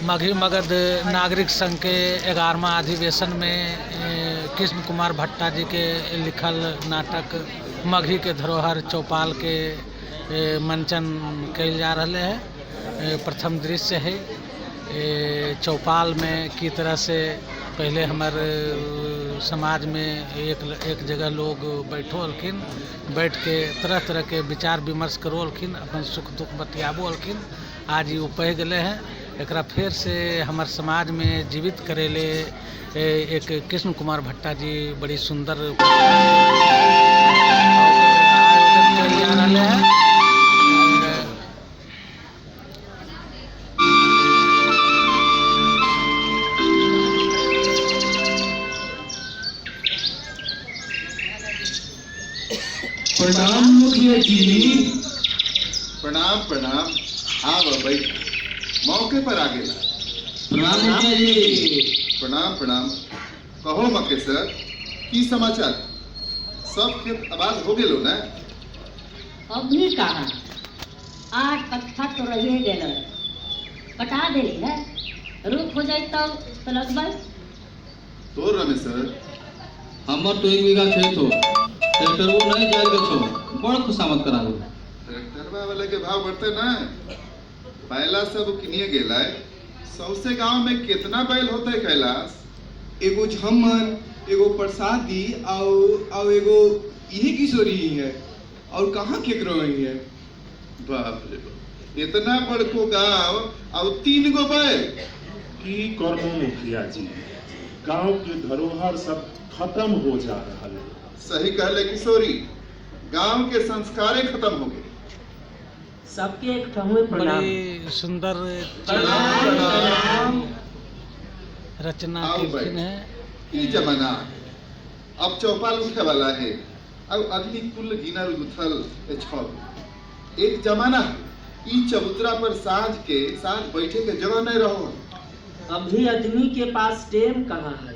Magahi Magadh नागरिक संघ के 11वां अधिवेशन में कृष्ण कुमार भट्टा जी के लिखल नाटक मगही के धरोहर चौपाल के मंचन कयल जा रहा है। प्रथम दृश्य है चौपाल में की तरह से पहले हमार समाज में एक एक जगह लोग बैठो हलखिन, बैठ के तरह तरह के विचार विमर्श करो हलखिन, अपन सुख दुख बतियाबो हलखिन। आज ई उपहि गेले हैं। एकरा फिर से हमार समाज में जीवित करेले एक कृष्ण कुमार भट्टा जी बड़ी सुंदर आयोजन कयल जा रहा है। प्रणाम मुखिया जी। प्रणाम प्रणाम। आव बैठ, मौके पर आ गेला। प्रणाम मुखिया जी। प्रणाम प्रणाम। कहो मके सर, की समाचार? सब खेत आबाद हो गेलो ना? अभी कहाँ, 8 कट्ठा तो रहिए गेल, कटा देली है। रुक हो जाए तब तो लगबै। तो रमेश सर, हमर तो 1 बीघा खेत हो, ट्रैक्टरवो नहीं जाए के छो, बड़ खुशामद कराबो। ट्रैक्टरवा वाले के भाव बढ़ते ना, बैला सब किनिए गेला। सौसे गांव में कितना बैल होते है कैलाश? एगो झम्मन, एगो प्रसादी और एगो यही किशोरी ही है, और कहाँ केकरो ही है। बाप रे बाप, इतना बड़को गांव और 3 गो बैल। की करमो मुखिया जी, गांव के धरोहर सब खत्म हो जा रहा है। सही कहले किशोरी, गांव के संस्कारे खत्म हो गए। सबके एक ठहुए प्रणाम। बड़ी सुंदर प्रणाम। रचना आओ केलखिन बैठ। है। की जमाना है, अब चौपाल उठे वाला है और अभी कुल गिनल गुथल छौ। एक जमाना है ई चबूतरा पर साँझ के साँझ बैठे के जगह नहीं रहो। अभी आदमी के पास टेम कहाँ है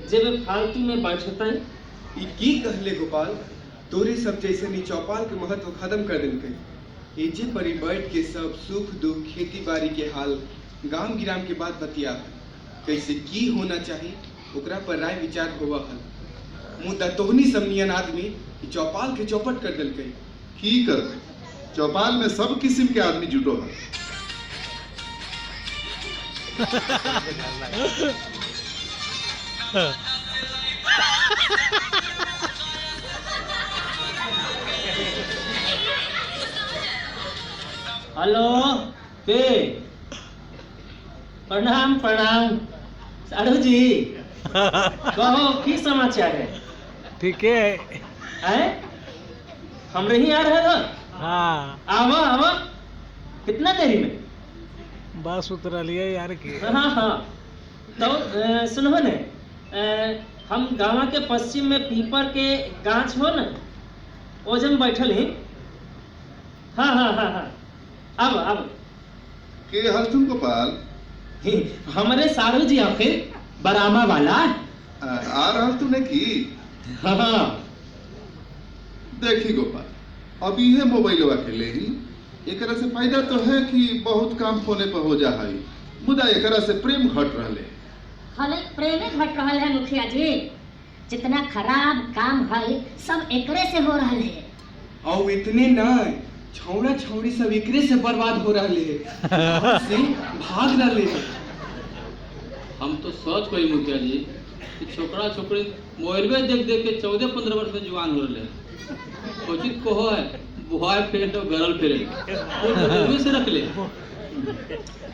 जब फालतू में बैठते। ई की कहले गोपाल, तोरे सब जैसे नी चौपाल के महत्व खत्म कर देलकै। एजे परी बैठ के सब सुख दुख खेती बाड़ी के हाल गांव गिराम के बात बतिया, कैसे की होना चाहिए ओकरा पर राय विचार होवा हल। मुदा तोहनी सब नियन आदमी ई चौपाल के चौपट कर देलकै। की करबे, चौपाल में सब किस्म के आदमी जुटो है। हेलो के प्रणाम प्रणाम साढ़ू जी। कहो की समाचार है? ठीक है। आए हम रही आ रहे हो? हाँ। आवा आवा, कितना देरी में? बस उतरलिए यार की। हाँ हाँ, तो सुनो ने, हम गाँव के पश्चिम में पीपर के गाछ हो न, ओजन बैठल ही। हाँ हाँ हाँ हाँ, आब आब। के हलथुन गोपाल? हमारे सारू जी आखिर बरामा वाला आ रहल तू ने की? हाँ हाँ। देखी गोपाल, अब इहे मोबाइलवा के लेही, एकरा से फायदा तो है कि बहुत काम फोने पर हो जा है, मुदा एकरा से प्रेम घट रहले। हले प्रेमे घट रहा है मुखिया जी, जितना खराब काम है सब एकरे से हो रहा है। और इतने न छौड़ा छौड़ी सब एकरे से बर्बाद हो रहे है, से भाग रहे है। हम तो सच कही मुखिया जी कि छोकरा छोकरी मोबाइल देख देख के 14-15 वर्ष में जुआन हो रहे। उचित कहो है बॉयफ्रेंड और गर्लफ्रेंड वो मोबाइल से रख ले।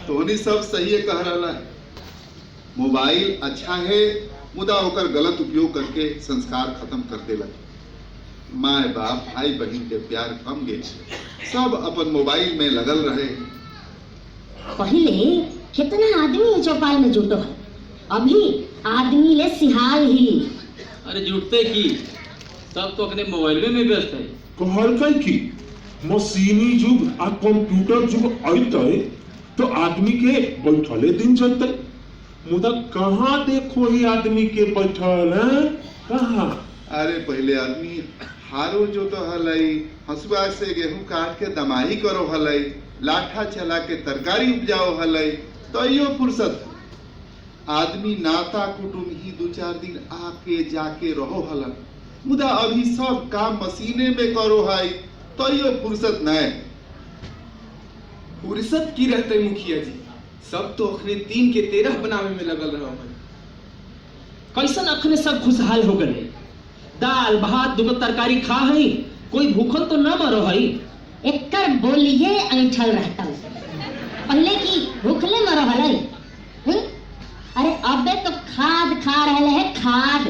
तोहनी सब सही है कह रहा है, मोबाइल अच्छा है मुदा ओकर गलत उपयोग करके संस्कार खत्म कर देला। माए बाप भाई बहन के प्यार कम गए, सब अपन मोबाइल में लगल रहे। पहले कितना आदमी चौपाल में जुटो है, अभी आदमी ले सिहाल ही। अरे जुटते की, सब तो अपने मोबाइल में व्यस्त है। कहलकै कि मशीनी युग आ कंप्यूटर युग अयतै तो आदमी के बैठले दिन जतै, मुदा कहाँ देखो ही आदमी के बैठल है कहाँ। अरे पहले आदमी हारो जोतो हलै, हसुआ से गेहूं काट के दमाही करो हलै, लाठा चला के तरकारी उपजाओ हलै तैयो फुर्सत। आदमी नाता कुटुम ही दू चार दिन आके जाके रहो हलन, मुदा अभी सब काम मशीने में करो है तैयो फुर्सत नहीं। फुर्सत की रहते मुखिया जी, सब तो अखने 3 के 13 बनावे में लगल रहो है। कैसन अखने सब खुशहाल हो गए, दाल भात दुगो तरकारी खा हई, कोई भूखल तो न मरो हई। एकर बोलिए ऐठल रहता, पहले की भूखले मरो हलै। अरे अबे तो खाद खा रहे है, खाद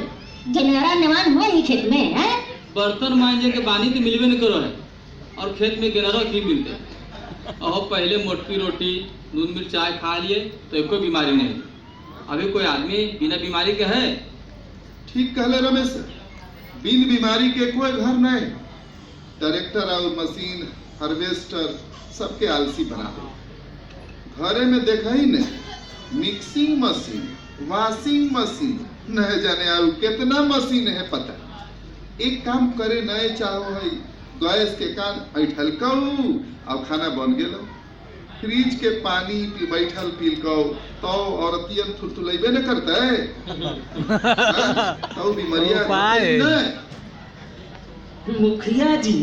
जनरा नवान हुआ ही खेत में है। बर्तन मांजे के बानी तो मिलबे नहीं करो है, और खेत में गेनरो की मिलते। और पहले मोटकी रोटी नून मिर्च चाय खा लिए तो कोई बीमारी नहीं, अभी कोई आदमी बिना बीमारी के है। ठीक कहले रमेश, बिन बीमारी के कोई घर नहीं। ट्रैक्टर और मशीन हार्वेस्टर सबके आलसी बना दे। घरे में देखा ही नहीं, मिक्सिंग मशीन, वॉशिंग मशीन, नहीं जाने और कितना मशीन है पता। एक काम करे नहीं चाहो है, गैस के कान ऐठलकऊ और खाना बन गेलो, फ्रिज के पानी पी बैठल पीलकऊ तो औरतियन थुरथुलैबे न करते तो बीमारियां नहीं। मुखिया जी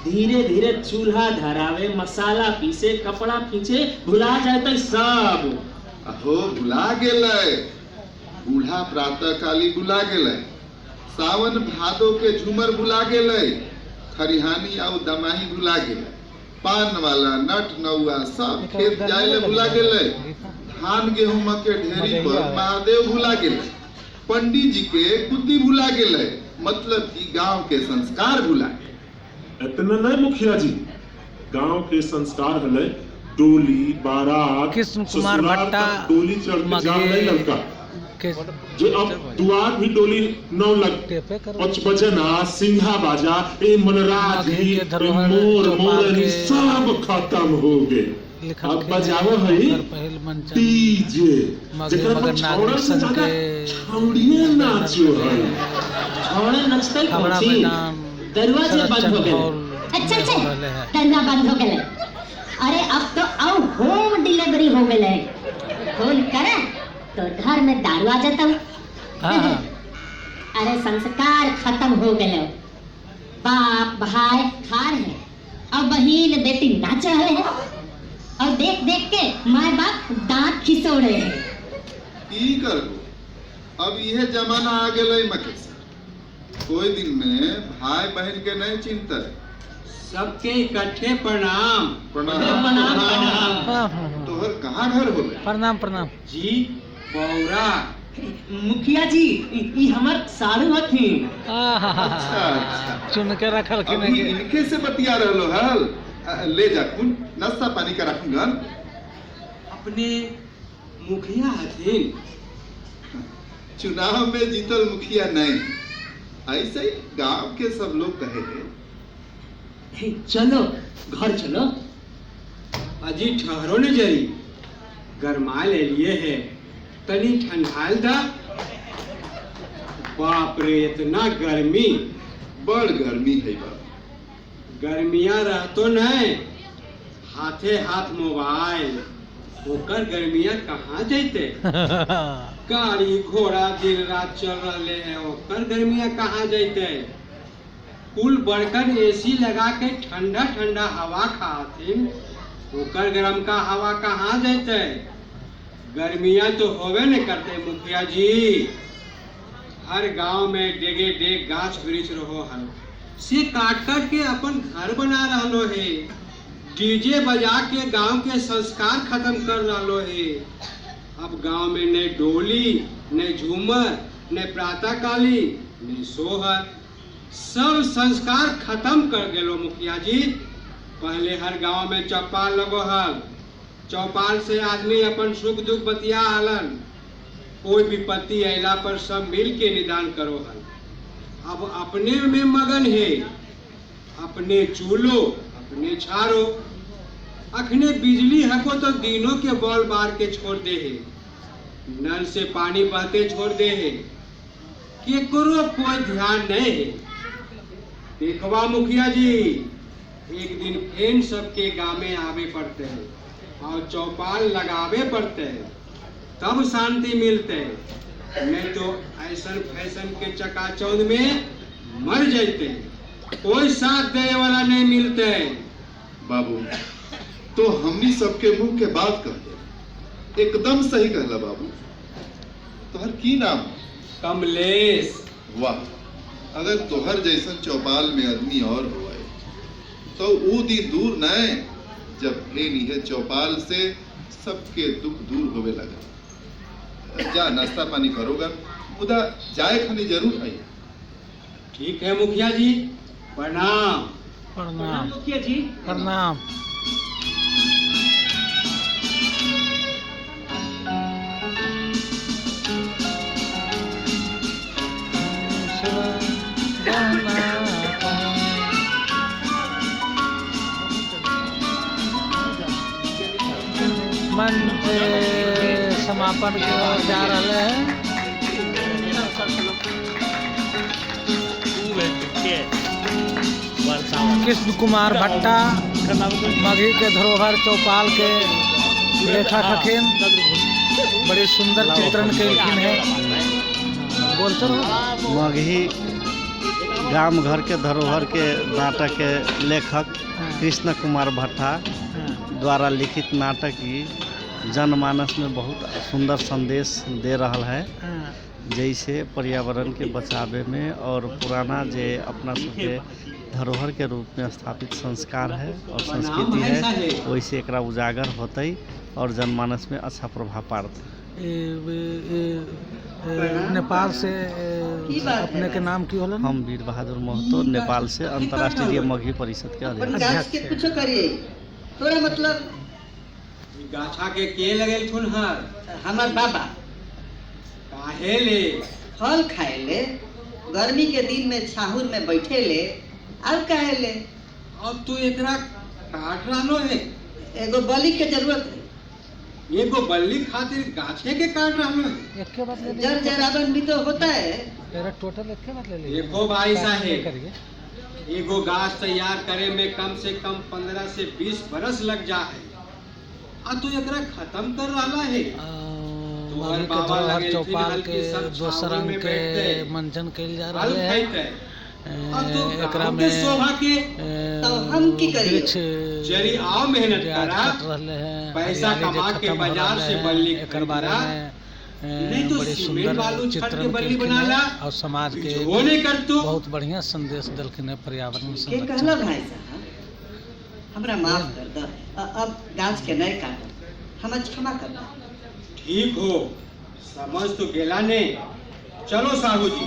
धीरे धीरे चूल्हा धरावे, मसाला पीसे, कपड़ा खींचे, भुला जाते सब। अहो भुला गेलै, बूढ़ा प्रातः काली भुला गेलै, सावन भादो के झूमर भुला गेलै, खरिहानी और दमाही भुला गेलै, पान वाला नट नौआ सब खेत जाए ले भुला गेलै, धान गेहूं के ढेरी पर महादेव भुला गेलै, पंडित जी के कुद्दी भुला गेलै, मतलब कि गांव के संस्कार भुला गेलै। इतना नहीं मुखिया जी, गांव के संस्कार हले डोली बारात, कृष्ण कुमार भट्टा डोली चढ़ के जा रहे लड़का जो अब दुआर भी डोली नौ लग, पचबजना सिंघा बाजा ए मनराज मोर मोरनी सब खत्म हो गए। अब बजावो है डीजे, जेकरा पर छौड़ा से ज्यादा छौड़िए नाचो है। छौड़ा नचते पहुंची दरवाजे बंद हो गए। अच्छा अच्छा दरवाजा बंद हो गए। अरे अब तो अब होम डिलीवरी हो गए, फोन करे तो घर में दारू आ जाता हूँ। अरे संस्कार खत्म हो गए, बाप भाई खा रहे और बहन बेटी नाच रहे हैं और देख देख के माए बाप दांत खिसो रहे हैं। की करबो, अब यह जमाना आ गेलै मकेश, कोई दिन में भाई बहन के नहीं चिंता। सबके इकट्ठे प्रणाम प्रणाम प्रणाम। तोहर कहाँ घर होले? प्रणाम प्रणाम जी बौरा। मुखिया जी ई हमर साड़ू हथिन। अच्छा अच्छा, चुन के रखल के अभी इनके से बतिया रहलो हल। ले जा कुन नाश्ता पानी का रखूंगा। अपने मुखिया हथिन? चुनाव में जीतल मुखिया नहीं, ऐसे ही गांव के सब लोग कहे हैं। चलो घर चलो। अजी ठहरो ने जरी, गरमा ले लिए है, तनी ठंडाल दा। बाप रे इतना गर्मी, बड़ गर्मी है बाप। गर्मियां रहतो नहीं, हाथे हाथ मोबाइल, ओकर गर्मियां कहाँ जैते। गाड़ी घोड़ा दिन रात चल रहे है, ओकर गर्मियां कहाँ जैते। कुल बड़कन एसी लगा के ठंडा ठंडा हवा खाथिन, ओकर गरम का हवा कहाँ जैते। गर्मियां तो होवे न करते मुखिया जी। हर गांव में डेगे डेग गाछ वृक्ष रहो हल, से काट काट के अपन घर बना रहलो है, डीजे बजा के गांव के संस्कार खत्म कर रहलो है। अब गांव में न डोली न झूमर न प्रातः काली न सोहर, सब संस्कार खत्म कर गेलो मुखिया जी। पहले हर गांव में चौपाल लगो हल, चौपाल से आदमी अपन सुख दुख बतिया हलन, कोई विपत्ति अला पर सब मिल के निदान करो हल। अब अपने में मगन है, अपने चूलो अपने छारो। अखने बिजली हको तो दिनों के बॉल बार के छोड़ दे है, नल से पानी बहते छोड़ दे है, केकरो कोई ध्यान नहीं है। देखवा मुखिया जी, एक दिन फेन सबके गामे आवे पड़ते और चौपाल लगावे पड़ते, तब शांति मिलते। नहीं तो ऐसन फैशन के चकाचौंध में मर जाते, कोई साथ देने वाला नहीं मिलते। बाबू तो हमनी सबके मुंह के बात कह दे, एकदम सही कहला बाबू। तोहर की नाम? कमलेश। वाह, अगर तोहर जैसन चौपाल में आदमी और होए तो ऊ दिन दूर न जब फेन इहे चौपाल से सबके दुख दूर होवे लगा। जा नाश्ता पानी करोगा, मुदा जाए खानी जरूर आई। ठीक है मुखिया जी, प्रणाम। प्रणाम। मुखिया जी। प्रणाम। मंच समापन की ओर जा रहे हैं। कृष्ण कुमार भट्टा मगही के धरोहर चौपाल के लेखक हखिन, बड़ी सुंदर चित्रण केलखिन है। बोलते रहो। मगही गाम घर के धरोहर के नाटक के लेखक कृष्ण कुमार भट्टा द्वारा लिखित नाटक ही जनमानस में बहुत सुंदर संदेश दे रहा है, जैसे पर्यावरण के बचावे में और पुराना जे अपना सबके धरोहर के रूप में स्थापित संस्कार है और संस्कृति है, वैसे एकरा उजागर होते और जनमानस में अच्छा प्रभाव पड़ते। नेपाल से अपने के नाम की होला? हम वीर बहादुर महतो, नेपाल से अंतर्राष्ट्रीय मगही परिषद के अध्यक्ष। के कुछो करिए तोरा मतलब गाछा के लगेलथुन हर? हमर बाबा। काहे ले? फल खाए ले, गर्मी के दिन में छाहुर में बैठे ले, और काहे ले? अब तू एकरा काट रहलो है। एगो बलि के जरूरत है। एगो बल्ली खातिर गाछे के काट रहलो है? एक बात ले जर जराबन भी तो होता है। तेरा टोटल एक बात ले ले। देखो भाई साहेब, एगो गाछ तैयार करे में कम से कम 15 से 20 बरस लग जा है, आ तू एकरा खत्म कर रहा है। मगही के धरोहर चौपाल के दोसर अंक के मंचन कइल जा रहा है। एकरा में तो हम की करिए? जरी आओ मेहनत करा, रहले हैं, पैसा कमा के बाजार से बल्ली एकर बारे में नहीं तो बड़े सीमेंट सुंदर बालू छड़ के चित्रण बल्ली केलखिन बना है ला, और समाज के वो नहीं कर तू। बहुत बढ़िया संदेश दिलखिन है पर्यावरण के संरक्षण। कहला भाई साहब, हमरा माफ कर दो, अब गाछ के नहीं काटो, हमरा क्षमा कर दो। ठीक हो, समझ तो गेला ने। चलो साहू जी।